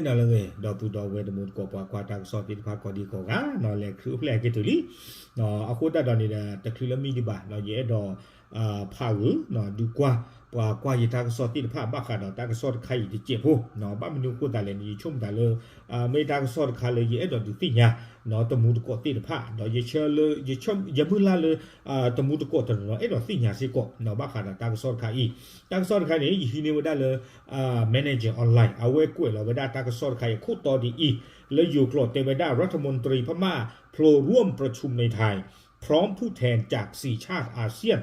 နၤလၢအဂ့ၤ ဒီပုၢ်ဒီဝဲၢ်တံၤသကိး ပှၤကွၢ်တၢ်ကစီၣ်သ့ၣ်တဖၣ်ကိးဒံကိးဂၤ နီၢ်လဲၤခရံာ်အိၣ်ဖျဲၣ်က့ၤတုၤလံ. အဃိသတးဒီးန့ၣ်ဒီး တချုးလၢမံဒံးဘၣ် ယအဲၣ်ဒိး ဖးဂုာ် ဒုးကွၢ် ပှၤကွၢ်ယတၢ်ကစီၣ်သ့ၣ်တဖၣ် ဘၣ်ဃးဒီးတၢ်ကစီၣ်တခါအံၤတစဲးဖိ ဘၣ်မနုၤအဃိသတးလဲၣ်န့ၣ် ယဆိကမိၣ်သးလၢ မ့ၢ်တၢ်ကစီၣ်တခါလၢယအဲၣ်ဒိးဒုးသ့ၣ်ညါ တံၤသကိးသ့ၣ်တဖၣ် ဒီးယဆၢလၢ ယမုၢ်လၢ်လၢ တံၤသကိးတနီၤနီၤ အဲၣ်ဒိးသ့ၣ်ညါစ့ၢ်ကီး ဘၣ်ဃးဒီးတၢ်ကစီၣ်တခါအံၤ. တၢ်ကစီၣ်တခါန့ၣ် ယဟံးန့ၢ်ဝဲဒၣ်လၢ Manager Online အဝဲကွဲးလီၤဝဲဒၣ်တၢ်ကစီၣ်တခါအံၤ အခိၣ်တီဒ်အံၤ လၢယိၤကျိာ်တဲဝဲဒၣ် รัฐมนตรีพม่าโผล่ร่วมประชุมในไทย พร้อมผู้แทนจากสี่ชาติอาเซียน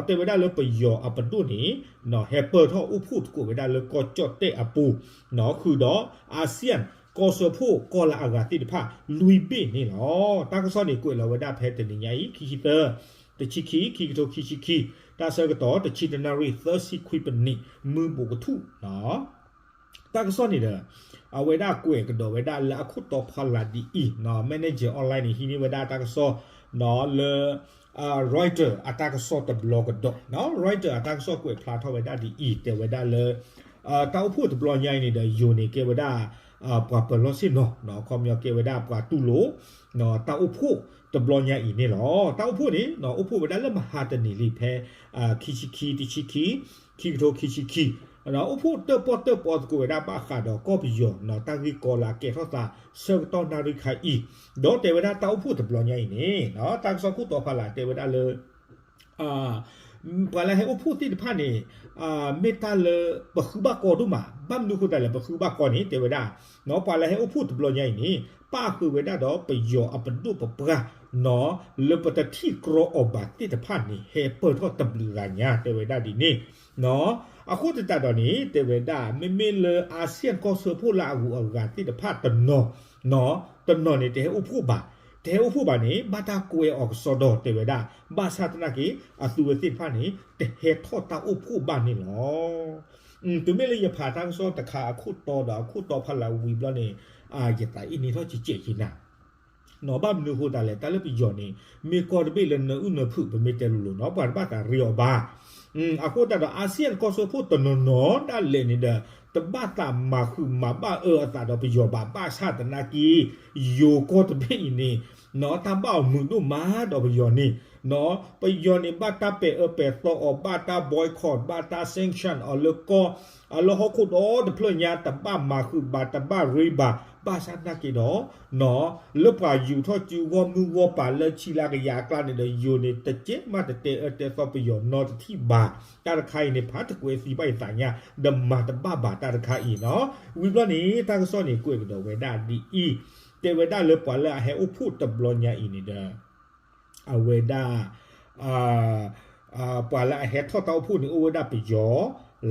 တဲဝဲဒၣ်လၢပယီၤအပဒိၣ်န့ၣ် ဟဲပၢၢ်ထီၣ်အိၣ်ဖှိၣ်သကိးဝဲဒၣ်လၢကီၢ်ကၠီၣ်တဲၣ်အပူၤ ဃုာ်ဒီး อาเซียน ကီၢ်စၢဖှိၣ်ကီၢ်လၢအဂၤသ့ၣ်တဖၣ် လွံၢ်ဘ့ၣ်န့ၣ်လီၤ. တၢ်ကစီၣ်န့ၣ် ကွဲးလီၤဝဲဒၣ်ဖဲတနံၤညါအံၤ ခံဆံသၢ တဆံခံ ခံကထိခံဆံခံ တၢ်ဆၢကတီၢ် တဆံတၢနၣ်ရံၣ် သၢဆံခွံပနံး မုၢ်ဘူးကထူၣ် တၢ်ကစီၣ်န့ၣ်ဒီး အဝဲဒၣ်ကွဲးကဒီးဝဲဒၣ်လၢအခိၣ်တီဖီလာ်ဒ်အံၤ Manager Online န့ၣ် ဟံးန့ၢ်ဝဲဒၣ်တၢ်ကစီၣ် လၢ Reuters အတၢ်ကစီၣ်တဘျီကဒီး Reuters အတၢ်ကစီၣ်ကွဲးဖျါထီၣ်ဝဲဒၣ်ဒ်အံၤ တဲဝဲဒၣ်လၢ တၢ်အိၣ်ဖှိၣ်တဘျီညါအံၤန့ၣ်ဒီး ယိၤန့ၣ်ကဲဝဲဒၣ် ပှၤပၢၤလီၢ်ဆ့ၣ်နီၤ ခီပညီကဲဝဲဒၣ်ပှၤတူၢ်လိာ် တၢ်အိၣ်ဖှိၣ်တဘျီညါအံၤန့ၣ်လီၤ. တၢ်အိၣ်ဖှိၣ်န့ၣ် အိၣ်ဖှိၣ်ဝဲဒၣ်လၢမဟါတနံၤလံ ဖဲ ခံဆံခံ တဆံခံ ခံကထိခံဆံခံ အိၣ်ဖှိၣ်တၢၣ်ပီၣ်တၢၣ်ပီသကိးဝဲဒၣ်ဘၣ်ဃးဒီး ကီၢ်ပယီၤ တၢ်ဂ့ၢ်ကီလၢအကဲထီၣ်သး ဆၢကတီၢ်နၣ်ရံၣ်ခါအံၤ ဒီးတဲဝဲဒၣ်တၢ်အိၣ်ဖှိၣ်တဘျီညါအံၤန့ၣ် တၢ်ကစီၣ်ခိၣ်တီဖီလာ်တဲဝဲဒၣ်လၢ ပှၤလၢဟဲအိၣ်ဖှိၣ်သ့ၣ်တဖၣ်န့ၣ် မ့ၢ်တၢ်လၢပဃုဘၣ်ကီဒိၣ်မး ဘၣ်မနုၤအဃိသတးလဲၣ် ပဃုဘၣ်ကီန့ၣ် တဲဝဲဒၣ် ပှၤလၢဟဲအိၣ်ဖှိၣ်တဘျီညါအံၤန့ၣ် ပၣ်ဃုာ်ဝဲဒၣ်ဒီးပယီၤအပဒိၣ်ပပှၢ် လၢပတထံၣ်ကြီအီၤဘၣ်သ့ၣ်တဖၣ်န့ၣ် ဟဲပၢၢ်ထီၣ်တဘျုးဂၤညါ တဲဝဲဒၣ်ဒ်န့ၣ် အဃိသတးဒီးန့ၣ် တဲဝဲဒၣ် မ့မ့ၢ်လၢ ASEAN ကီၢ်စၢဖှိၣ်လၢအဂုၤအဂၤသ့ၣ်တဖၣ်တနီၤ တနီၤန့ၣ် တဟဲအိၣ်ဖှိၣ်ဘၣ်, တဟဲအိၣ်ဖှိၣ်ဘၣ်န့ၣ် ဘၣ်တၢ်ကွဲအီၤကစီဒီ တဲဝဲဒၣ်, ဘၣ်ဆၣ်သနာ်က့ အသုဝဲသ့ၣ်တဖၣ်န့ၣ် တဟဲထီၣ်တၢ်အိၣ်ဖှိၣ်ဘၣ်န့ၣ်လီၤ. တုၤမ့ၢ်လၢယဖးတၢ်ကစီၣ်တခါအခိၣ်တီဒီးအခိၣ်တီဖီလာ်ဝံၤဘျီန့ၣ် ယသးအ့ၣ်န့ၢ်ထီၣ်ကဲးကဲးက့ၤနၤ ဘၣ်မနုၤအဃိသတးလဲၣ် တၢ်လၢပယီၤန့ၣ် မ့ၢ်ကီၢ်တဘ့ၣ်လၢနၢအုၣ်နၢဖုး ပမ့ၢ်တဲလိၤလိၤနီၤ ပှၤတဘၣ်သးရ့အီၤဘၣ်. အဃိသတးဒီး ASEAN ကီၢ်စၢဖှိၣ်တနီၤနီၤဒၣ်လဲာ်န့ၣ်ဒီး တဘၣ်သးမၤဃုာ်မၤဘၣ်အၢအသးဒီးပယီၤဘၣ် ဘၣ်ဆၣ်သနာ်က့ ယိၤကီၢ်တဘ့ၣ်အံၤန့ၣ် တၢ်ဘၣ်အီၤမုာ်ဒိၣ်မးဒီးပယီၤန့ၣ် ပယီၤန့ၣ် ဘၣ်တၢ်ပဲာ်အၢပဲာ်သီအီၤ ဘၣ်တၢ် boycott ဘၣ်တၢ် sanction အီၤလၢကီၢ် အလၢဟီၣ်ခိၣ်ဒီတဖျၢၣ်ညါ တဘၣ်မၤဃုာ်ဘၣ် တဘၣ်ရ့ဘၣ် ဘၣ်ဆၣ်သနာ်က့ဒီး လၢပှၤယူၤထီၣ်စုဂီၢ်မုၢ်ဂီၢ်ပၤလၢဆံလါကယၤအကျါန့ၣ်ဒီး ယိၤန့ၣ် တကဲမးတတဲအၢတဲသီပယီၤနီတထံၣ်ဘၣ်. တၢ်တခါအံၤန့ၣ် ဖးတကွဲးသံဘၣ်ယသးညါ ဒီးမၤတဘၣ်ဘၣ်တၢ်တခါအံၤနီၤ. ဝံၤဘျီန့ၣ် တၢ်ကစီၣ်န့ၣ် ကွဲးကဒီးဝဲဒၣ်ဒ်အံၤ, တဲဝဲဒၣ်လၢပှၤလၢအဟဲအိၣ်ဖှိၣ်တဘျီညါအံၤန့ၣ်ဒီး အဝဲဒၣ် ပှၤလၢအဟဲထီၣ်တၢ်အိၣ်ဖှိၣ်န့ၣ် အိၣ်ဝဲဒၣ်ပယီၤ,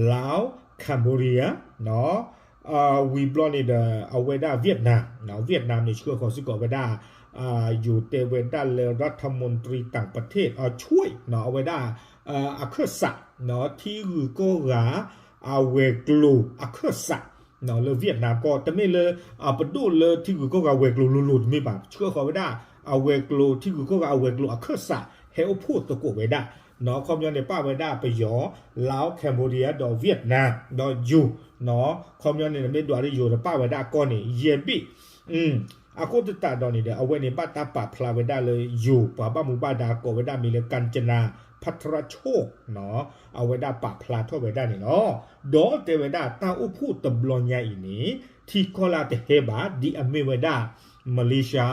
Laos, Cambodia, ဝံၤဘျီန့ၣ်ဒီး အဝဲဒၣ် Vietnam, Vietnam န့ၣ် ဆှၢဃီၤစ့ၢ်ကီးဝဲဒၣ် ယိၤတဲဝဲဒၣ်လၢ รัฐมนตรีต่างประเทศ အဝဲဒၣ် အခၢၣ်စး ထံဂုၤကီၢ်ဂၤ အဝဲၤကျိၤအခၢၣ်စး လၢ Vietnam ကီၢ် တမ့ၢ်လၢ အပဒိၣ်လၢထံဂုၤကီၢ်ဂၤဝဲၤကျိၤလိၤလိၤတမ့ၢ်ဘၣ် ဆှၢဃီၤဝဲဒၣ် အဝဲၤကျိၤ ထံဂုၤကီၢ်ဂၤအဝဲၤကျိၤအခၢၣ်စး ဟဲအိၣ်ဖှိၣ်သကိးဝဲဒၣ် ခီပညီန့ၣ် ပၣ်ဝဲဒၣ်ပယီၤ Laos, Cambodia ဒီး Vietnam ဒီးယိၤ ခီပညီန့ၣ် မ့ၢ်ဒွးလၢယိၤဒီးပၣ်ဝဲဒၣ်ကီၢ်န့ၣ် ယဲၢ်ဘ့ၣ် အဃိသတးဒီးန့ၣ်ဒီး အဝဲန့ၣ် ဘၣ်တၢ်ပာ်ဖျါဝဲဒၣ်လၢယိၤ ပှၤဘၣ်မူဘၣ်ဒါကိးဝဲဒၣ်မံၤလၢ ကၣ်စနၣ် ဖးထရၣ်ဆိၣ် အဝဲဒၣ်ပာ်ဖျါထီၣ်ဝဲဒၣ်န့ၣ်လီၤ. ဒီးတဲဝဲဒၣ်တၢ်အိၣ်ဖှိၣ်တဘျီညါအံၤန့ၣ် ထံကီၢ်လၢတဟဲဘၣ် ဒ်အမ့ၢ်ဝဲဒၣ် Malaysia,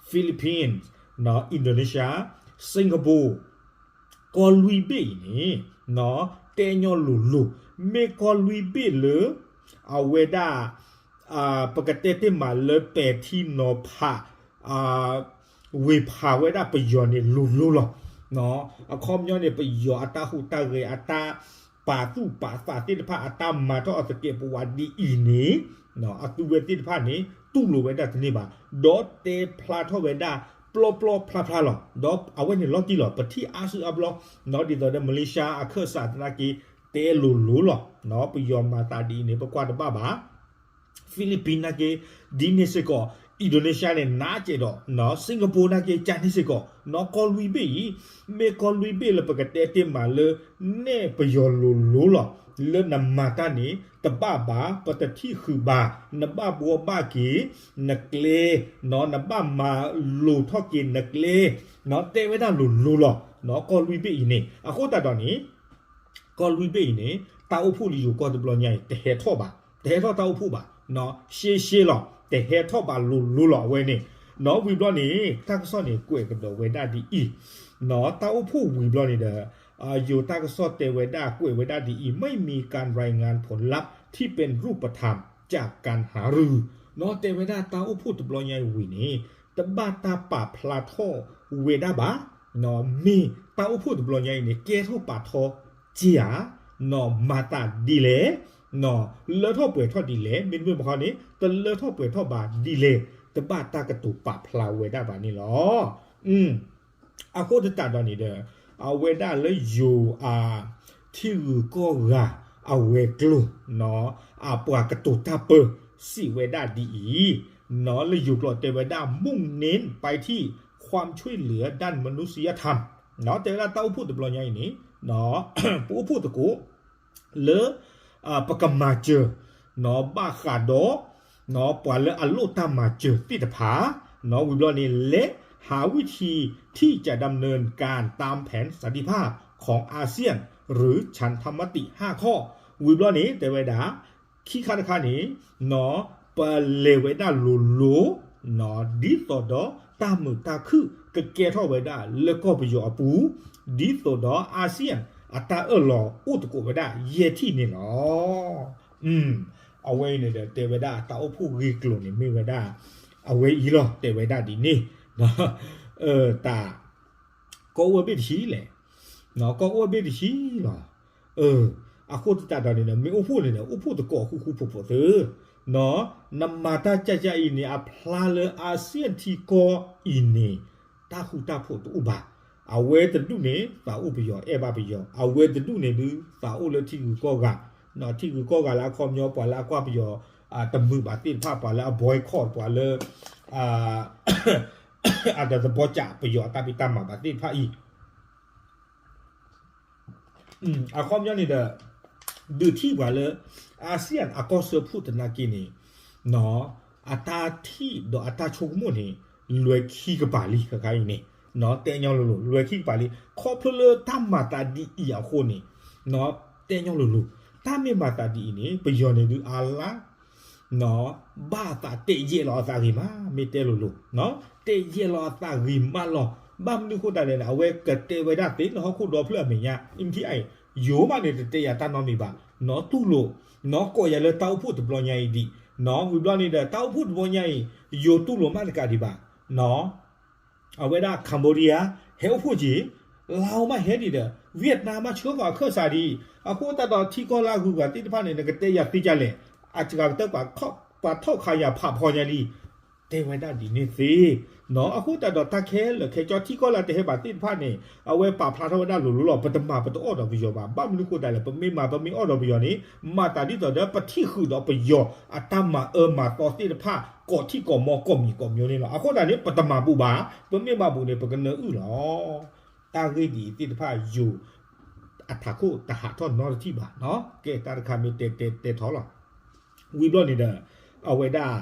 Philippines, Indonesia, Singapore ကီၢ်လွံၢ်ဘ့ၣ်အံၤန့ၣ် တဲညီလိၤလိၤ မ့ၢ်ကီၢ်လွံၢ်ဘ့ၣ်လၢ အဝဲဒၣ် ပကတဲတ့ၢ်မးလၢပဲာ်ထံနီၤဖး ဝ့ၤဖးဝဲဒၣ်ပယီၤန့ၣ်လိၤလိၤလီၤ. အခီပညီန့ၣ် ပယီၤအတၢ်ဟူးတၢ်ဂဲၤ အတၢ်ပာ်သူၣ်ပာ်သးသ့ၣ်တဖၣ် အတၢ်မၤထီၣ်အသကဲးပဝးဒ်အံၤန့ၣ် အသုဝဲသ့ၣ်တဖၣ်န့ၣ် တူၢ်လိာ်ဝဲဒၣ်တန့ၢ်ဘၣ် ဒီးတဲဖျါထီၣ်ဝဲဒၣ်ပျီပျီဖျါဖျါလီၤ. ဒီးအဝဲန့ၣ်လီၤတံၢ်လီၤ ပထံၣ်အါစုအါဘျီ ဒ်သိးဒီး Malaysia အခၢၣ်စးသနာ်က့ တဲလိၤလိၤလီၤ. ပယီၤမၤသးဒ်အံၤန့ၣ် ပကွၢ်တဘၣ်ဘၣ် Philippines နာ်က့ ဒ်န့ၣ်စ့ၢ်ကီး Indonesia န့ၣ် နးကဲးဒီး Singapore နာ်က့ ကန့ၢ်စ့ၢ်ကီး နီၢ်ကီၢ်လွံၢ်ဘ့ၣ်အံၤ မ့ၢ်ကီၢ်လွံၢ်ဘ့ၣ်လၢပကတဲတ့ၢ်မးလၢ နဲၣ်ပယီၤလိၤလိၤလီၤ. လၢနမၤတၢ်န့ၣ် တဘၣ်ဘၣ် ပတထံၣ်ဃုာ်ဘၣ် နဘၣ်ဘှီဘၣ်က့ၤ နကျဲ နဘၣ်မၤလိၤထီၣ်က့ၤနကျဲ တဲဝဲဒၣ်လိၤလိၤလီၤ. ကီၢ်လွံၢ်ဘ့ၣ်အံၤန့ၣ် အဃိသတးဒီးန့ၣ် ကီၢ်လွံၢ်ဘ့ၣ်အံၤန့ၣ် တၢ်အိၣ်ဖှိၣ်လၢယိၤကီၢ်တဘျီညါအံၤ တဟဲထီၣ်ဘၣ်, တဟဲထီၣ်တၢ်အိၣ်ဖှိၣ်ဘၣ်, ရှဲရှဲလီၤ, တဟဲထီၣ်ဘၣ်လိၤလိၤလီၤ အဝဲန့ၣ်. နီၢ်ဝံၤဘျီန့ၣ် တၢ်ကစီၣ်န့ၣ် ကွဲးကဒီးဝဲဒၣ်ဒ်အံၤ, နီၢ်တၢ်အိၣ်ဖှိၣ်ဝံၤဘျီန့ၣ်ဒီး ယိၤတၢ်ကစီၣ်တဲဝဲဒၣ် ကွဲးဝဲဒၣ်ဒ်အံၤ, ไม่มีการรายงานผลลัพธ์ที่เป็นรูปธรรมจากการหารือ နီၢ်တဲဝဲဒၣ်တၢ်အိၣ်ဖှိၣ်တဘျီညါအံၤဝံၤန့ၣ် တဘၣ်တၢ်ပာ်ဖျါထီၣ်ဝဲဒၣ်ဘၣ် မ့ၢ်တၢ်အိၣ်ဖှိၣ်တဘျီညါအံၤန့ၣ် ကဲထီၣ်ပာ်ထီၣ်က့ဧါ, နီၢ်မၤသးဒ်လဲၣ်, နီၢ်လၢထီၣ်ပှဲၤထီၣ်ဒ်လဲၣ်, မ့တမ့ၢ်ဘၣ်ခီန့ၣ် တလၢထီၣ်ပှဲၤထီၣ်ဘၣ်ဒ်လဲၣ်, တဘၣ်တၢ်ကတိၤပာ်ဖျါဝဲဒၣ်ဘၣ်န့ၣ်လီၤ. အဃိသတးဒီးန့ၣ်ဒီး အဝဲဒၣ်လၢယိၤအ ထံဂုၤကီၢ်ဂၤအဝဲၤကျိၤ နီၢ်အပှၤကတိၤတၢ်ပၢ စံးဝဲဒၣ်ဒ်အံၤ, နီၢ်လၢယိၤကျိာ်တဲဝဲဒၣ် มุ่งเน้นไปที่ความช่วยเหลือด้านมนุษยธรรม နီၢ်တဲဝဲဒၣ်တၢ်အိၣ်ဖှိၣ်တဘျီညါအံၤန့ၣ် ပအိၣ်ဖှိၣ်သကိး လၢ ပကမၤစၢၤ နီၢ်ဘၣ်ဃးဒီး နီၢ်ပှၤလၢအလိၣ်တၢ်မၤစၢၤသ့ၣ်တဖၣ် နီၢ်ဝံၤဘျီန့ၣ် และหาวิธีที่จะดำเนินการตามแผนสันติภาพของอาเซียน หรือฉันทมติห้าข้อ ဝံၤဘျီန့ၣ် တဲဝဲဒၣ် ခံခါတခါန့ၣ် နီၢ်ပလဲၤဝဲဒၣ်လိၤလိၤ နီၢ်ဒ်သိးဒီးတၢ်မုာ်တၢ်ခုၣ် ကကဲထီၣ်ဝဲဒၣ်လၢကီၢ်ပယီၤအပူၤ ဒ်သိးဒီး ASEAN အတၢ်အၢၣ်လီၤအိၣ်သကိးဝဲဒၣ်ယဲၢ်ထံၣ်န့ၣ်လီၤ. အဝဲအံၤန့ၣ်ဒီး တဲဝဲဒၣ်တၢ်အိၣ်ဖှိၣ်ဂ့ၢ်ကျိၤန့ၣ် မ့ၢ်ဝဲဒၣ် အဝဲအံၤလီၤ တဲဝဲဒၣ်ဒ်န့ၣ် တၢ် ကီၢ်အိၣ်ဝဲဘ့ၣ်တဆံလဲၣ်, ကီၢ်အိၣ်ဝဲဘ့ၣ်တဆံလီၤ. အဃိသတးဒီးန့ၣ်ဒီး မ့ၢ်အိၣ်ဖှိၣ်န့ၣ်ဒီး အိၣ်ဖှိၣ်သကိးဃူဃူဖိးဖိးသု, နီၢ်နမၤတၢ်ကၢ်ကၢ်အံၤန့ၣ် အဖျါလၢ ASEAN ထံကီၢ်အံၤန့ၣ် တၢ်ဃူတၢ်ဖိးတအိၣ်ဘၣ်. အဝဲတဒူၣ်န့ၣ် သးအိၣ်ပယီၤ အဲၣ်ဘၣ်ပယီၤ, အဝဲတဒူၣ်န့ၣ်ဒုး သးအိၣ်လၢထံဂုၤကီၢ်ဂၤ, နီၢ်ထံဂုၤကီၢ်ဂၤလၢအခီပညီ ပှၤလၢအကွၢ်ပယီၤ တမုာ်ဘၣ်သ့ၣ်တဖၣ်, ပှၤလၢအ boycott ပှၤလၢ အတသဘီကးပယီၤအတၢ်ဖံးတၢ်မၤဘၣ်သ့ၣ်တဖၣ်အံၤ အခီပညီန့ၣ်ဒီး ဒုးထံၣ်ပှၤလၢ ASEAN အကီၢ်စၢဖှိၣ်သနာ်က့န့ၣ် နီၢ်အတၢ်ထံၣ်ဒီးအတၢ်ဆိကမိၣ်န့ၣ် လွဲၤခံကပၤလံ ခဲခါအံၤန့ၣ် နီၢ်တဲညီလိၤလိၤ လွဲၤခံကပၤလံ. ခီဖျိလၢတၢ်မၤသးဒ်အံၤအဃိန့ၣ် နီၢ်တဲညီလိၤလိၤ တၢ်မ့ၢ်မၤသးဒ်အံၤန့ၣ် ပယီၤန့ၣ်ဒုးအါလၢ နီၢ် ဘၣ်သးတဲယဲၢ်လီၤအသးဂ့ၤမး မ့ၢ်တဲလိၤလိၤ နီၢ် တဲယဲၢ်လီၤအသးဂ့ၤမးလီၤ. ဘၣ်မနုၤဃိသတးလဲၣ်န့ၣ် အဝဲကတဲဝဲဒၣ်သ့လၢဟီၣ်ခိၣ်ဒီဖျၢၣ်အမဲာ်ညါ အံၤမ့ၢ်ထံၣ်အံၤ ယိၤမးန့ၣ် တတဲယၤတၢ်နီတမံၤဘၣ် နီၢ် တူၢ်လိာ် နီၢ် ကိးယၤလၢတၢ်အိၣ်ဖှိၣ်တဘျီညါအံၤဒံး နီၢ် ဝံၤဘျီန့ၣ်ဒီး တၢ်အိၣ်ဖှိၣ်တဘျီညါအံၤ ယိၤတူၢ်လိာ်မးတကးဒံးဘၣ် နီၢ် အဝဲဒၣ် Cambodia ဟဲအိၣ်ဖှိၣ်က့ၤ လါအိၣ်မးဟဲဒံးဒီး Vietnam မးဆှၢဃီၤအခၢၣ်စးဒံး အဃိသတးဒီးထံကီၢ်လၢအဂုၤအဂၤသ့ၣ်တဖၣ်န့ၣ် နကတဲယၤသ့ဒ်လဲၣ် အစှၤကတၢၢ် ပှၤထီၣ်ခးယၤဖးဖီညါလံ တဲဝဲဒၣ်ဒ်န့ၣ်သ့ နီၢ် အဃိသတးဒီးတၢ်ခဲလၢာ်ခဲဆ့ထံကီၢ်လၢတဟဲဘၣ်သ့ၣ်တဖၣ်န့ၣ် အဝဲပာ်ဖျါထီၣ်ဝဲဒၣ်လိၤလိၤလီၤ. ပတမၤပတအီၣ်ဒီးပယီၤဘၣ်. ဘၣ်မနုၤဃိသတးလဲၣ် ပမ့ၢ်မၤပမ့ၢ်အီၣ်ဒီးပယီၤန့ၣ် မၤသးဒ်သိးဒီးပထံၣ်ဃုာ်ဒီးပယီၤအတၢ်မၤအၢမၤသီသ့ၣ်တဖၣ် ကိးထံၣ်ကိးမီကိးမံၤကိးမံၤန့ၣ်လီၤ. အဃိသတးန့ၣ် ပတမၤဘူးဘၣ်. ပမ့ၢ်မၤဘူးန့ၣ် ပကနၢအုၣ်လီၤ. တၢ်ဂ့ၢ်ဒ်အံၤသ့ၣ်တဖၣ်ယိၤ အထးခိၣ်တဟးထီၣ်နီတထံၣ်ဘၣ်. ကဲတၢ်တခါမ့ၢ်တဲတဲတဲထီၣ်လီၤ. ဝံၤဘျီန့ၣ်ဒီး အဝဲဒၣ်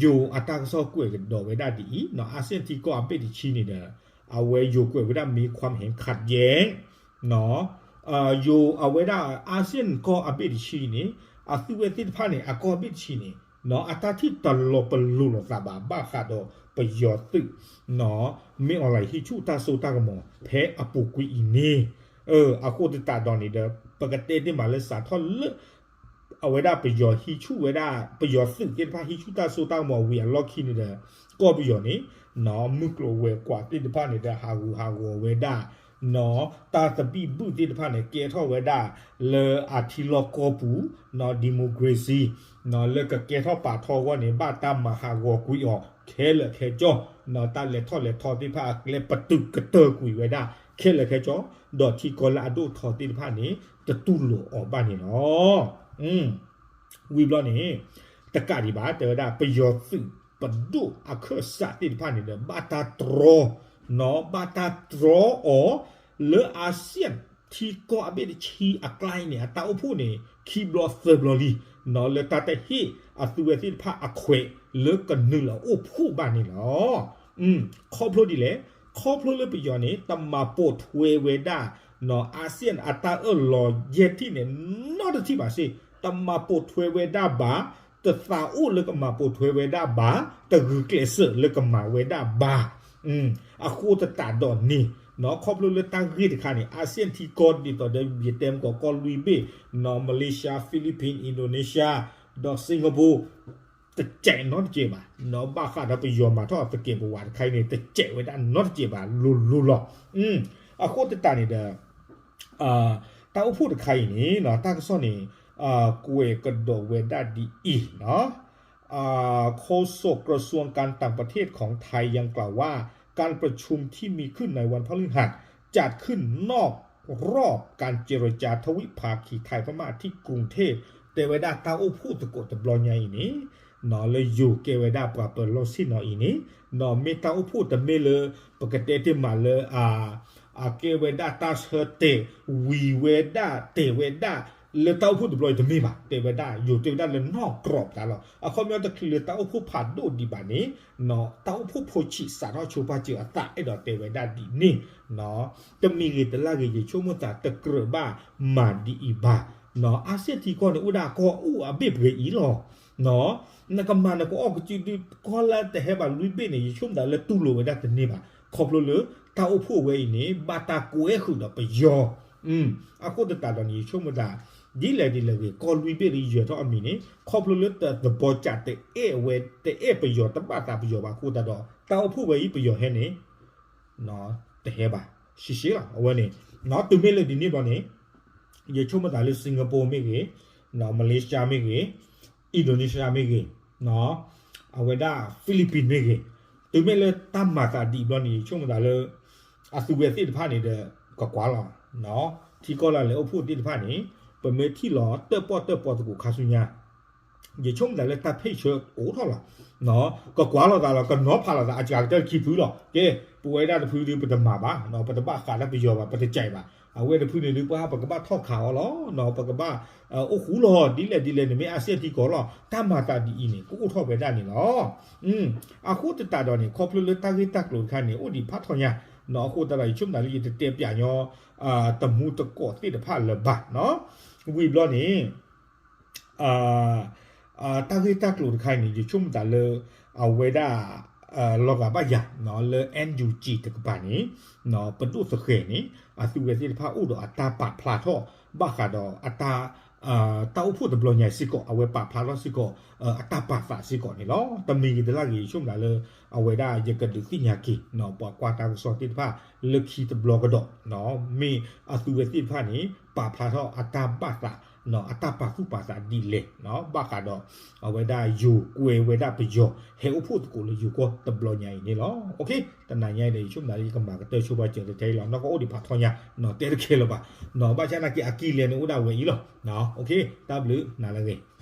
ယိၤအတၢ်ကစီၣ်ကွဲးကဒီးဝဲဒၣ်ဒ်အံၤ နီၢ် ASEAN ထံကီၢ်အဘ့ၣ်တဆံန့ၣ်ဒီး အဝဲယိၤကွဲးဝဲဒၣ် มีความเห็นขัดแย้ง နီၢ် ယိၤအဝဲဒၣ် ASEAN ကီၢ်အဘ့ၣ်တဆံန့ၣ် အသုးဝဲသ့ၣ်တဖၣ်န့ၣ် အကီၢ်ဘ့ၣ်တဆံန့ၣ် နီၢ် အတၢ်ထံၣ်တလီၤပလိာ်လိာ်သးဘၣ် ဘၣ်ဃးဒီးပယီၤသုး နီၢ် မ့ၢ်အီၤလၢဟံးဆူၣ်တၢ်စိတၢ်ကမီၤ ဖဲအပူၤကွံာ်အံၤန့ၣ် အဃိသတးဒီးန့ၣ်ဒီး ပကတဲတ့ၢ်မးလၢစးထီၣ်လၢ အဝဲဒၣ်ပယီၤဟံးဆူၣ်ဝဲဒၣ် ပယီၤသုးသ့ၣ်တဖၣ်ဟံးဆူၣ်တၢ်စိတၢ်ကမီၤဝံၤအလီၢ်ခံန့ၣ်ဒီး ကီၢ်ပယီၤန့ၣ် နီၢ် မုၢ်ကျိၤဝဲၤကွာ်သ့ၣ်တဖၣ်န့ၣ်ဒီး ဟးဂူာ်ဟးဂီၤဝဲဒၣ် နီၢ် တၢ်သဘံၣ်ဘုၣ်သ့ၣ်တဖၣ်န့ၣ် ကဲထီၣ်ဝဲဒၣ်လၢအထံလီၢ်ကီၢ်ပူၤ နီၢ် democracy နီၢ် လၢကကဲထီၣ်ပာ်ထီအဂီၢ်န့ၣ် ဘၣ်တၢ်မၤဟးဂီၤကွံာ်အီၤ ခဲလၢာ်ခဲဆ့ နီၢ် တၢ်လဲၤထီၣ်လဲၤထီသ့ၣ်တဖၣ်အကျဲပတုာ်ကတၢၢ်ကွံာ်ဝဲဒၣ် ခဲလၢာ်ခဲဆ့ ဒီးထံကီၢ်လၢအဒိၣ်ထီသ့ၣ်တဖၣ်န့ၣ် တတူၢ်လိာ်အီၤဘၣ်န့ၣ်လီၤ. ဝံၤဘျီန့ၣ် တကးဒံးဘၣ် တဲဝဲဒၣ်ပယီၤသုး ပဒိၣ်အခၢၣ်စးသ့ၣ်တဖၣ်န့ၣ်ဒီး ဘၣ်တၢ်တြီ ဘၣ်တၢ်တြီအီၤ လၢ ASEAN ထံကီၢ်အဘ့ၣ်တဆံအကျါအံၤန့ၣ် အတၢ်အိၣ်ဖှိၣ်န့ၣ် ခံဘျီသၢဘျီလံ လၢတၢ်တဟ့ၣ်အသုဝဲသ့ၣ်တဖၣ်အခွဲးလၢကနုာ်လီၤအိၣ်ဖှိၣ်ဘၣ်န့ၣ်လီၤ. ခီဖျိဒ်လဲၣ်, ခီဖျိလၢပယီၤန့ၣ် တမၤပိာ်ထွဲဝဲဒၣ် ASEAN အတၢ်အၢၣ်လီၤယဲၢ်ထံၣ်န့ၣ် နီတထံၣ်ဘၣ်စ့ၢ်, တမၤပိာ်ထွဲဝဲဒၣ်ဘၣ်, တသးအိၣ်လၢကမၤပိာ်ထွဲဝဲဒၣ်ဘၣ်, တဂုာ်ကျဲးစၢးလၢကမၤဝဲဒၣ်ဘၣ်. အဃိသတးဒီးန့ၣ် ခီဖျိလၢတၢ်ဂ့ၢ်တခါန့ၣ် ASEAN ထံကီၢ်ဒ်သိးဒီးယတဲမ့ၢ်ကီးကီၢ်လွံၢ်ဘ့ၣ် Malaysia, Philippines, Indonesia ဒီး Singapore တစဲးနီတစဲးဘၣ်, ဘၣ်ဃးဒီးပယီၤမၤထီၣ်သကဲးပဝးတခါအံၤန့ၣ် တစဲးဝဲဒၣ်နီတစဲးဘၣ်လိၤလိၤလီၤ. အဃိသတးန့ၣ်ဒီး တၢ်အိၣ်ဖှိၣ်တခါအံၤန့ၣ် တၢ်ကစီၣ်န့ၣ် ကွဲးကဒီးဝဲဒၣ်ဒ်အံၤ โฆษกกระทรวงการต่างประเทศของไทยยังกล่าวว่า การประชุมที่มีขึ้นในวันพฤหัส จัดขึ้นนอกรอบการเจรจาทวิภาคีไทยพม่าที่กรุงเทพ တဲဝဲဒၣ်တၢ်အိၣ်ဖှိၣ်သကိးတဘျီညါအံၤန့ၣ် လၢယိၤကဲဝဲဒၣ်ပှၤပၢၤလီၢ်ဆ့ၣ်နီၤအံၤန့ၣ် မ့ၢ်တၢ်အိၣ်ဖှိၣ်တမ့ၢ်လၢ ပကတဲတ့ၢ်မးလၢ အကဲဝဲဒၣ်တၢ်ဆၢတဲာ်ဝံၤဝဲဒၣ်တဲာ်ဝဲဒၣ် လၢတၢ်အိၣ်ဖှိၣ်တဘျီအံၤတမ့ၢ်ဘၣ် တဲဝဲဒၣ် ယိၤတဲဝဲဒၣ်လၢနီၢ်ကြီးသးလီၤ. အခီပညီတချုးလၢတၢ်အိၣ်ဖှိၣ်ဖးဒိၣ်ဒံးဘၣ်န့ၣ် တၢ်အိၣ်ဖှိၣ်ဖိဆံးစးထီၣ်ဆိပာ်စၢၤအသးအဲၣ်ဒိးတဲဝဲဒၣ်ဒ်န့ၣ် တမံၤဂ့ၤတလၢ်ဂ့ၤ ယဆိကမိၣ်သးတကြၢးဘၣ်မၤဒ်အံၤဘၣ်. ASEAN ထံကီၢ်န့ၣ် အိၣ်ဒၣ်ကီၢ်အိၣ်အဘ့ၣ်ပှဲၤအံၤလီၤ. နကမၤနကအီၣ်ကစုဒုကီၢ်လၢတဟဲဘၣ်လွံၢ်ဘ့ၣ်န့ၣ် ယဆိကမိၣ်သးလၢတူၢ်လိာ်ဝဲဒၣ်တန့ၢ်ဘၣ်. ခီဖျိလၢတၢ်အိၣ်ဖှိၣ်ဝဲအံၤန့ၣ် ဘၣ်တၢ်ကွဲဃုာ်ဒီးပယီၤ အဃိသတးဒီးန့ၣ် ယဆိကမိၣ်သး ဒ်လဲၣ်ဒ်လဲၣ်ဂ့ၤ ကီၢ်လွံၢ်ဘ့ၣ်လၢယဲၤထီၣ်အမံၤန့ၣ် ခီဖျိလၢတသဘီစးတအဲၣ်ဝဲ တအဲၣ်ပယီၤ တဘၣ်သးပယီၤဘၣ်အဃိသတးဒီး တၢ်အိၣ်ဖှိၣ်ဝဲအံၤပယီၤဟဲန့ၣ် တဟဲဘၣ် ရှဲရှဲလီၤ. အဝဲန့ၣ် တုၤမ့ၢ်လၢဒ်န့ၣ်ဘျီန့ၣ် ယဆိကမိၣ်သးလၢ Singapore မ့ၢ်ဂ့ၤ, Malaysia မ့ၢ်ဂ့ၤ, Indonesia မ့ၢ်ဂ့ၤ, အဝဲဒၣ် Philippines မ့ၢ်ဂ့ၤ, တုၤမ့ၢ်လၢတၢ်မၤသးဒ်အံၤဘျီန့ၣ် ယဆိကမိၣ်သးလၢ အသုဝဲသ့ၣ်တဖၣ်န့ၣ်ဒီး ကကွၢ်လီၤ ထံကီၢ်လၢလဲၤအိၣ်ဖှိၣ်သ့ၣ်တဖၣ်န့ၣ် ပမ့ၢ်ထံၣ်လီၤတၢၣ်ပီၣ်တၢၣ်ပီသကိးခါဆူညါ ယဆိကမိၣ်သးလၢတၢ်ဖ့ၣ်ဆၢကအိၣ်ထီၣ်လီၤ. ကကွၢ်လိာ်သးလီၤ ကနီၤဖးလိာ်သး အစှၤကတၢၢ်ခံဖုလီၤ. ကဲ ပဝဲဒၣ်တဖုဒုး ပတမၤဘၣ် ပတဘၣ်ဃးတၢ်ပယီၤဘၣ် ပတကဲဘၣ်. အဝဲတဖုန့ၣ်ဒုး ပှၤပကဘၣ်ထီၣ်ခးအီၤလီၤ ပကဘၣ် အိၣ်ဃူလီၤ ဒ်လဲၣ်ဒ်လဲၣ်န့ၣ် မ့ၢ် ASEAN ထံကီၢ်လီၤ. တၢ်မၤသးဒ်အံၤန့ၣ် ကအိၣ်ထီၣ်ဝဲဒၣ်န့ၣ်လီၤ. အဃိသတးဒီးန့ၣ် ခီဖျိလၢတၢ်ဂ့ၢ်တၢ်ကျိၤတခါန့ၣ် အိၣ်ဒံးဖးထီညါ အဃိသတးဒီး ယဆိကမိၣ်သးလၢယတတဲပျးညီ တမူတကိးသ့ၣ်တဖၣ်လၢၤဘၣ်. ဝံၤဘျီန့ၣ် တၢ်ဂ့ၢ်တၢ်ကျိၤတခါအံၤန့ၣ် ယဆိကမိၣ်သးလၢ အဝဲဒၣ် လီၤဂာ်ဘၣ်ယၤ လၢ NUG တကပၤန့ၣ် ပဒိၣ်သဃဲၤန့ၣ် အသုဝဲသ့ၣ်တဖၣ်အိၣ်ဒီးအတၢ်ပာ်ဖျါထီၣ် ဘၣ်ဃးဒီးအတၢ် တၢ်အိၣ်ဖှိၣ်တဘျီညါစ့ၢ်ကီး အဝဲပာ်ဖျါထီၣ်စ့ၢ်ကီး အတၢ်ပာ်သးစ့ၢ်ကီးန့ၣ်လီၤ. တမံၤဂ့ၤတလၢ်ဂ့ၤ ယဆိကမိၣ်သးလၢ အဝဲဒၣ်ယကဒုးသ့ၣ်ညါက့ၤ ပှၤကွၢ်တၢ်ကစီၣ်သ့ၣ်တဖၣ် လၢခံတဘျီကဒီး မ့ၢ်အသုဝဲသ့ၣ်တဖၣ်န့ၣ် ပာ်ဖျါထီၣ်အတၢ်ဘၣ်သး အတၢ်ပာ်သူၣ်ပာ်သးဒ်လဲၣ် ဘၣ်ဃးဒီး အဝဲဒၣ်ယိၤကွဲဝဲဒၣ်ပယီၤ ဟဲအိၣ်ဖှိၣ်သကိးလၢယိၤကီၢ်တဘျီညါအံၤန့ၣ်လီၤ. တနၤညါအံၤဒီး ယဆိကမိၣ်သးလၢယကမၤကတၢၢ်ဆိပာ်စၢၤတထဲအံၤလီၤ. နီၢ်ကအိၣ်ဒံးဖးထီညါ တဲတခဲလၢၤဘၣ်. ဘၣ်ဆၣ်နာ်က့အကံလဲၣ်န့ၣ်အိၣ်ဒၣ်ဝဲအံၤလီၤ. တၢ်ဘျုးနၤလၢအဂ့ၤ.